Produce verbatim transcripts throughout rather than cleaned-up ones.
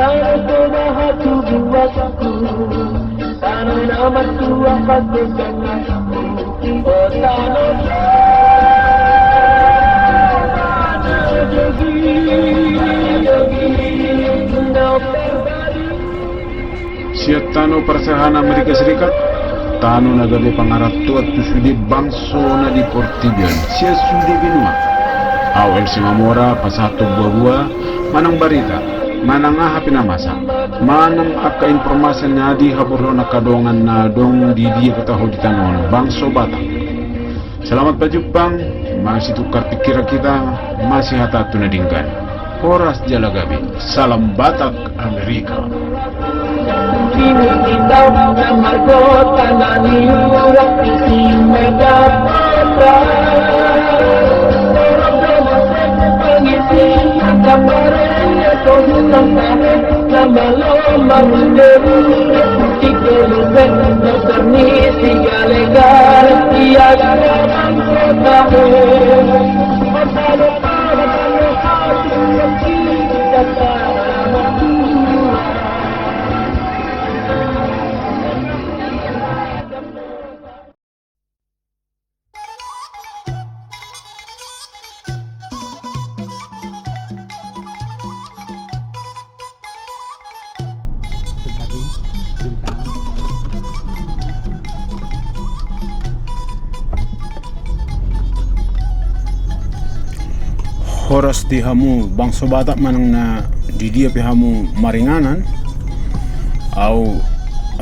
Tano Toba hatubuanku, tano na martua panggodanganku, o tano Toba na dogi, dogi na parbadi. Sian tano parsahahan Amerika Serikat, tano na gabe pangarantoan tu sude bangso na di portibi on, sian sude benua. Au Elsi Mamora pasahat tu boaboa, manang barita, manang aha pe na masa, manang angka informasi na dihaporluhon angka dongan na adong di dia pe taho di tano on, bangso Batak. Selamat pajumpang, masitukar pikiran hita, masihata tu na denggan. Horas jala gabe, salam Batak Amerika. Horas di hamu bangso Batak manang na di dia pe hamu maringanan. Au,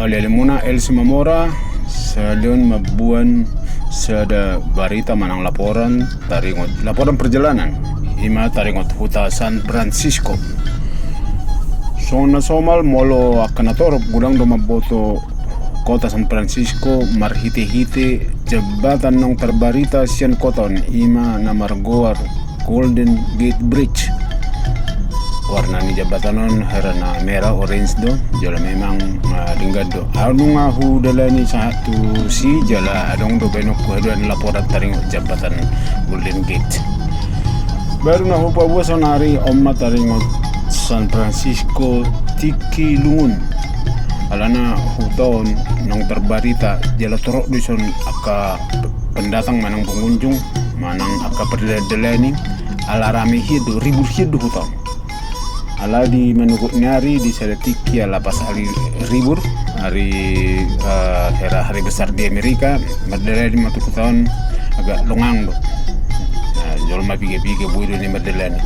ale-alemuna Elsi Mamora, sahali on mamboan sada barita manang laporan taringot, laporan perjalanan, ima taringot huta San Francisco. Songon na somal, molo angka na torop godang do mamboto kota San Francisco marhite-hite jambatan naung tarbarita sian kota on, ima na margoar Golden Gate Bridge. Warna ni jambatan on hera na merah, orange do, jala memang, ah, denggan do. Au nunga hudalani sahat tusi jala adong do baenonku haduan laporan taringot jambatan Golden Gate. Baru na hupaboa saonari on ma taringot San Francisco tingki lungun. Alana huta on naung tarbarita jala torop do dison angka pendatang manang pengunjung, manang angka pardalan-dalani, ala rame hian do, ribur hian do huta on. Ala di manogot ni ari, di sada tingki ala pas ari ribur, ari, eh, hera hari besar di Amerika, mardalani ma tu huta on agak longang do. Nah, jolma piga-piga boi do na mardalani.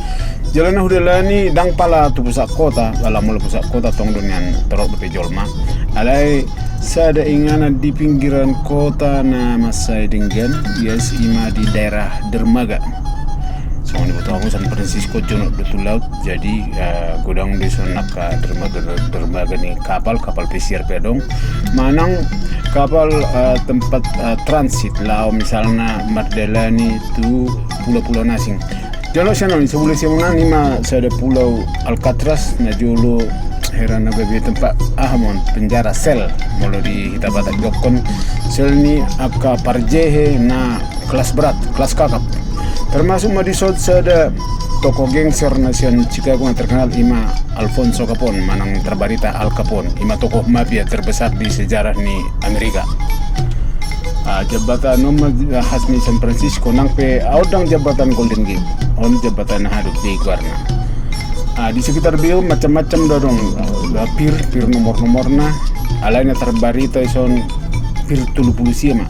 Jala na hudalani ndang pala tu pusat kota, ala molo pusat kota tong do nian torop dope jolma. Alai sada inganan di pinggiran kota na mansai denggan, ias ima di daerah dermaga. Songon diboto hamu San Francisco jonok do tu laut, jadi, eh, godang do dison angka dermaga, dermaga ni kapal, kapal pesiar pe adong, manang kapal, eh, tempat, eh, transit, laho misalna mardalani tu pulau-pulau na asing. Jolo sian on, sabola sian on ima sada pulau Alcatraz, na jolo hera na gabe tempat, aha ma on, penjara, sel, molo di hita Batak dohonon sel ni angka parjehe na kelas berat, kelas kakap. Termasuk ma dison sada tokoh gangster na sian Chicago na terkenal, ima Alfonso Capone, manang tarbarita Al Capone, ima tokoh mafia terbesar di sejarah ni Amerika. Ah, jambatan on ma khas ni San Francisco, nang pe on ndang jambatan Golden Gate, on jambatan aha do, bay goarna. Ah, di sekitar bay on macam-macam do adong, ah, pier, pier nomor-nomorna, alai na tarbarita dison pier tolu pulu sia ma.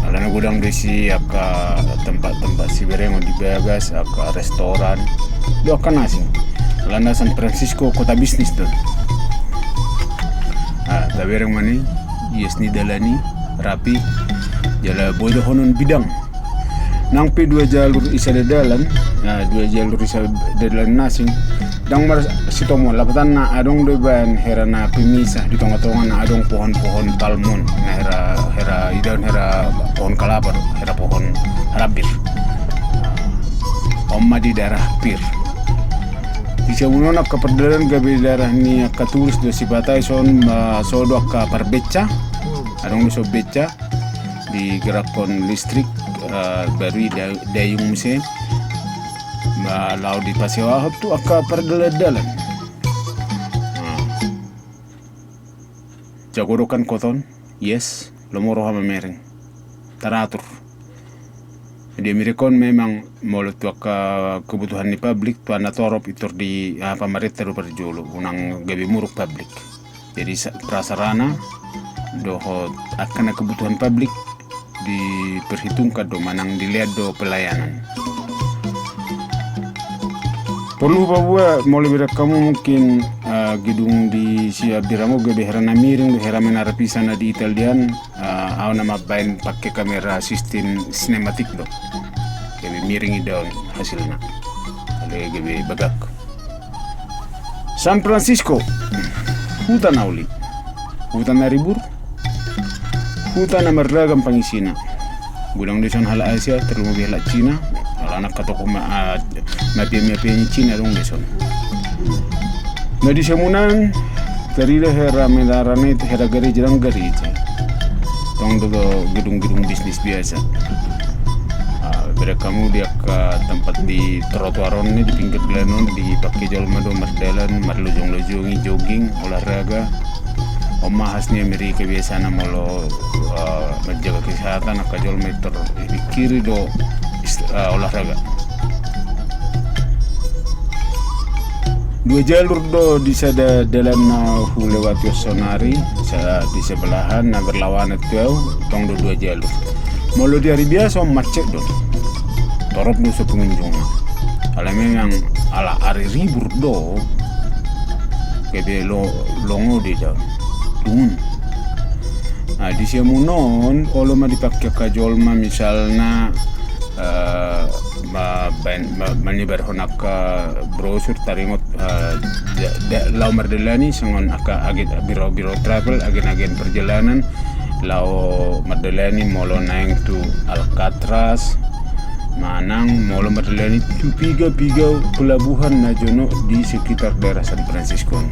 Alana godang do disi angka tempat-tempat siberengon di bagas, angka restoran, dohot angka na asing. Alana San Francisco kota bisnis do. Ah, tabereng ma i, ias ni dalan i, rapi, jala boi dohonon bidang. Nang pe dua jalur i sada dalan, ah, dua jalur i sada dalan na asing, ndang marsitomuan, lapatanna adong do ibaen hera na pemisah di tonga-tonga na adong pohon-pohon palm on, na hera, hera idaon hera pohon kalapa do, hera pohon harambir. On ma di daerah pier. Di siamun on angka pardalanan gabe daerah ni angka turis do, sipata dison, ah, so do angka parbeca, adong do dison beca digerakkon listrik, eh, baru i da-, dayung muse, ma laho dipasewahon tu angka pardalan-dalan. Jago do kan kota on? Yes, lomo roha mamereng. Taratur. Di Amerika on memang molo tu angka kebutuhan ni publik, tu na torop i tor di, ah, pamarenta do parjolo, unang gabe muruk publik. Jadi sa-, prasarana dohot angka na kebutuhan publik diperhitungkan do manang dilehon do pelayanan. Porlu hupaboa molo bereng hamu mungkin, eh, gedung di si Abiramo gabe hera na miring do, hera menara Pisa na di Italia an, eh, au na mambaen pake kamera sistem sinematik do. Gabe miring idaon hasilna. Ale gabe bagak. San Francisco, huta na uli, huta na ribur, huta na marragam pangisina. Godang do dison halak Asia, tarlumobi halak Cina, alana angka toko ma-, ah, mafia-mafia ni Cina adong dison. Na di siamun an tarida hera menara na i, hera gareja, dang gareja. Tong do gedung-gedung bisnis biasa. Ah, bereng hamu di angka tempat di trotoar on, di pinggir dalan on, dipake jolma do mardalan, marlojong-lojongi, jogging, olahraga. On ma khas ni Amerika biasana molo, ah, manjaga kesehatan, angka jolma i tor dipikiri do ist-, ah, olahraga. Dua jalur do di sada dalan na hulewati on saonari, sa-, di sebelahan na berlawanan tu au, tong do dua jalur. Molo di ari biasa on macet do. Torop do so pengunjungna. Alai memang ala ari ribur do, gabe lo-, longo do idaon. Dungun. Ah, di siamun on, olo ma dipake angka jolma misalna, eh, ma-, baen-, ma-, manyebarhon angka brosur taringot, eh, da-, da-, laho mardalani songon angka agen, biro-biro travel, agen-agen perjalanan, laho mardalani molo naeng tu Alcatraz, manang molo mardalani tu piga-piga pelabuhan na jonok di sekitar daerah San Francisco on.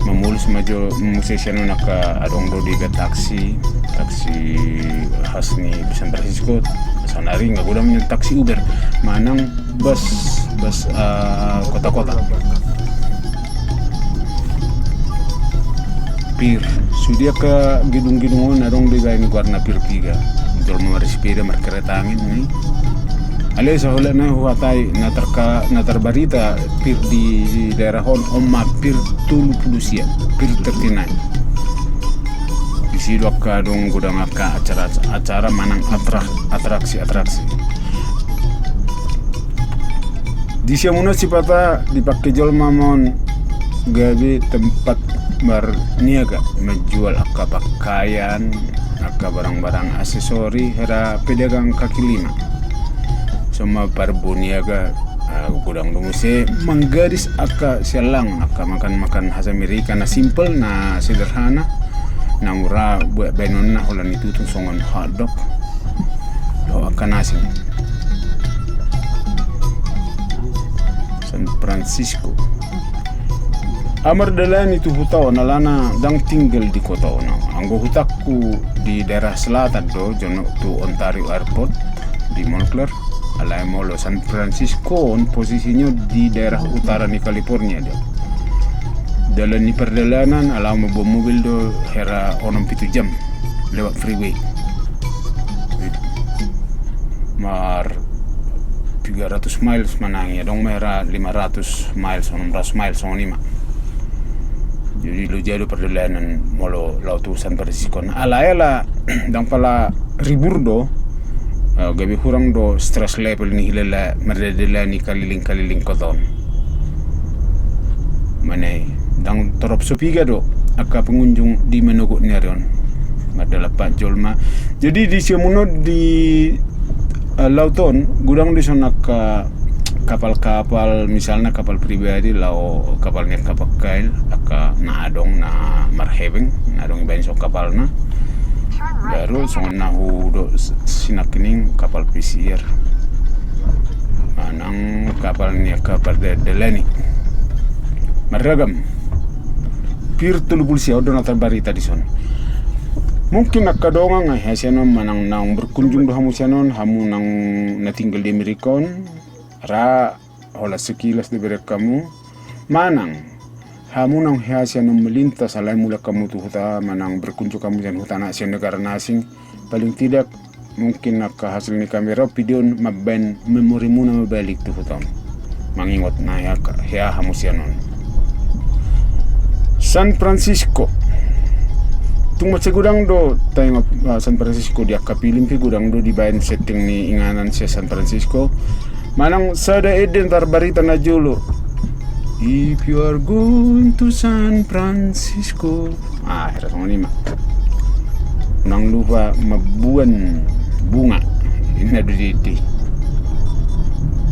Mamolus ma jo muse sian on angka adong do dibaen taksi, taksi khas ni San Francisco, saonari nga godang nian taksi Uber, manang bus, bus, eh, kota-kota. Pier, sude angka gedung-gedung on adong do dibaen goarna Pier Piga. Jolma marsepeda, markereta angin, ni. Alai saholan na huhatai, na terka-, na terbarita pier di daerah on, on ma Pier tolu pulu sia, Pier thirty-nine. Disi do angka adong godang angka acara, acara manang atrak-, atraksi-atraksi. Di siamun on sipata dipake jolma ma on gabe tempat marniaga, manjual angka pakaian, angka barang-barang aksesori, hera pedagang kaki lima. Songon parbue niaga, ah, godang do muse manggadis angka sialangon, angka makan-makan khas Amerika na simpel, na sederhana, na mura buat baenonna, holan ni tutung songon hotdog dohot angka na asing. San Francisco. Au mardalani tu huta on alana dang tinggal di kota on au. Anggo hutangku di daerah selatan do, jonok tu Ontario Airport di Montclair. Alai molo San Francisco on posisina di daerah utara ni California do. Dalan ni pardalanan ala au mamboan mobil do hera onom pitu jam lewat freeway. Mar tiga ratus miles manang i, adong ma hera lima ratus miles, onom ratus miles, songon i ma. Jadi loja do pardalanan molo laho tu San Francisco on. Alai ala dang pala ribur do, eh, gabe hurang do stress level ni hita laho mardalani kaliling-kaliling kota on. Manang i, dang torop so piga do angka pengunjung di manogot ni ari on. Mardalan pat jolma. Jadi di siamun on di, eh, laut on, godang do dison angka kapal-kapal, misalna kapal pribadi, laho kapal ni angka pangkail, angka na adong na marhepeng, na adong dibaen dison kapalna. Baru songon na hudok s-, sinangkining, kapal pesiar. Manang kapal ni angka pardalani. Marragam. Pier tolu pulu sia, on do na tarbarita dison. Mungkin angka dongan, eh, sian on manang naung berkunjung do hamu sian on, hamu naung na tinggal di Amerika on, ra holan sekilas do dibereng hamu. Manang Hamu naung hea sian on melintas, alai mulak hamu tu huta manang berkunjung hamu sian huta na sian negara na asing, paling tidak mungkin angka hasil ni kamera on, video on mambaen memorimuna ma balik tu huta on. Mangingot na hea, hea hamu sian on. San Francisco. Tung mansai godang do taingot, ah, San Francisco di angka film pe, godang do dibaen setting ni inganan sian San Francisco. Manang sada ende na tarbarita na jolo, "If you are going to San Francisco." Ah, hira songon i ma. Unang lupa mambuan bunga. Inna do di, di.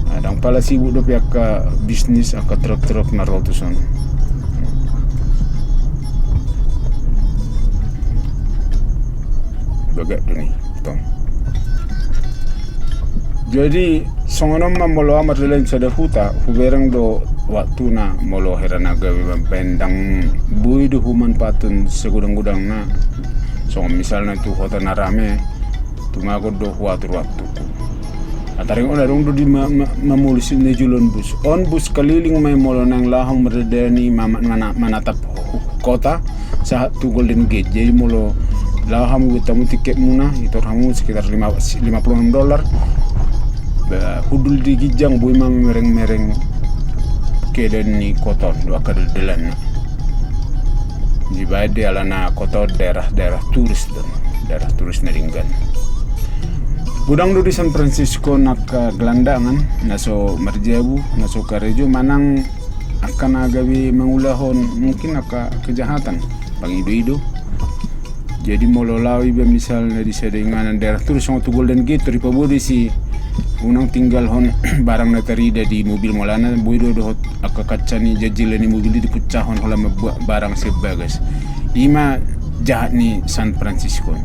Ah, ndang pala sibuk dope angka bisnis, angka truk-truk na ro tuson. Bagak do ni tong. Jadi songon on ma molo au mardalan sada huta, hubereng do waktuna molo hira na gabe mambaen, ndang boi do humanfaathon sagodang-godangna. Songon misalna tu kota na rame, tumagon do huatur waktungku. Taringot on adong do di ma-, ma-, mamolus na jolo on bus. On bus keliling ma i molo naeng laho mardadani ma-, ma-, mana-, manatap kota sahat tu Golden Gate. Jadi molo laho hamu, buat hamu tiketmuna, itor hamu sekitar lima, lima puluh enam dolar. Ba, hundul di ginjang, boi ma mereng-mereng keadaan ni kota on dohot angka dalanna. Dibaen do alana kota on daerah, daerah turis do, daerah turis na denggan. Godang do di San Francisco angka gelandangan na so marjabu, na so karejo, manang angka na gabe mangulahon mungkin angka kejahatan, pangido-ido. Jadi molo laho iba misalna di sada inganan daerah turis songon tu Golden Gate, tor dipaboa do disi, unang tinggalhon barang na tarida di mobilmu, alana boi do dohot angka kaca ni janjila ni mobil i dipuncahon holan mambuat barang sian bagas. I ma jahat ni San Francisco.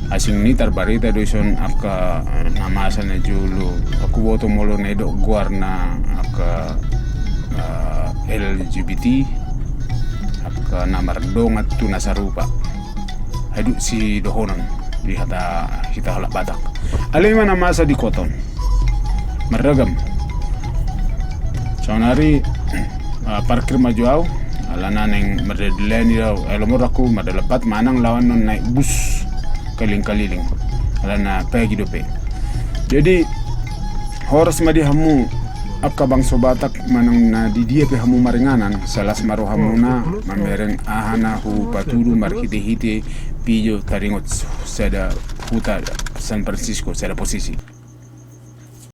Asing ni tarbarita do dison angka, eh, na masa na jolo. Huboto molo na didok goarna angka, eh, L G B T, angka na mardongan tu na sarupa. Haduan sidohonon di hata hita halak Batak. Alai i ma na masa di kota on. Marragam. Saonari, ah, parkir ma jo au, alana naeng mardalani au, eh, lomo do au mardalan pat manang laho annon naek bus keliling-keliling. Alana pagi dope. Jadi, horas ma di hamu angka bangso Batak manang na di dia pe hamu maringanan, sai las ma rohamuna mamereng aha na hupatudu marhite-hite video taringot sada huta, San Francisco, sada posisi.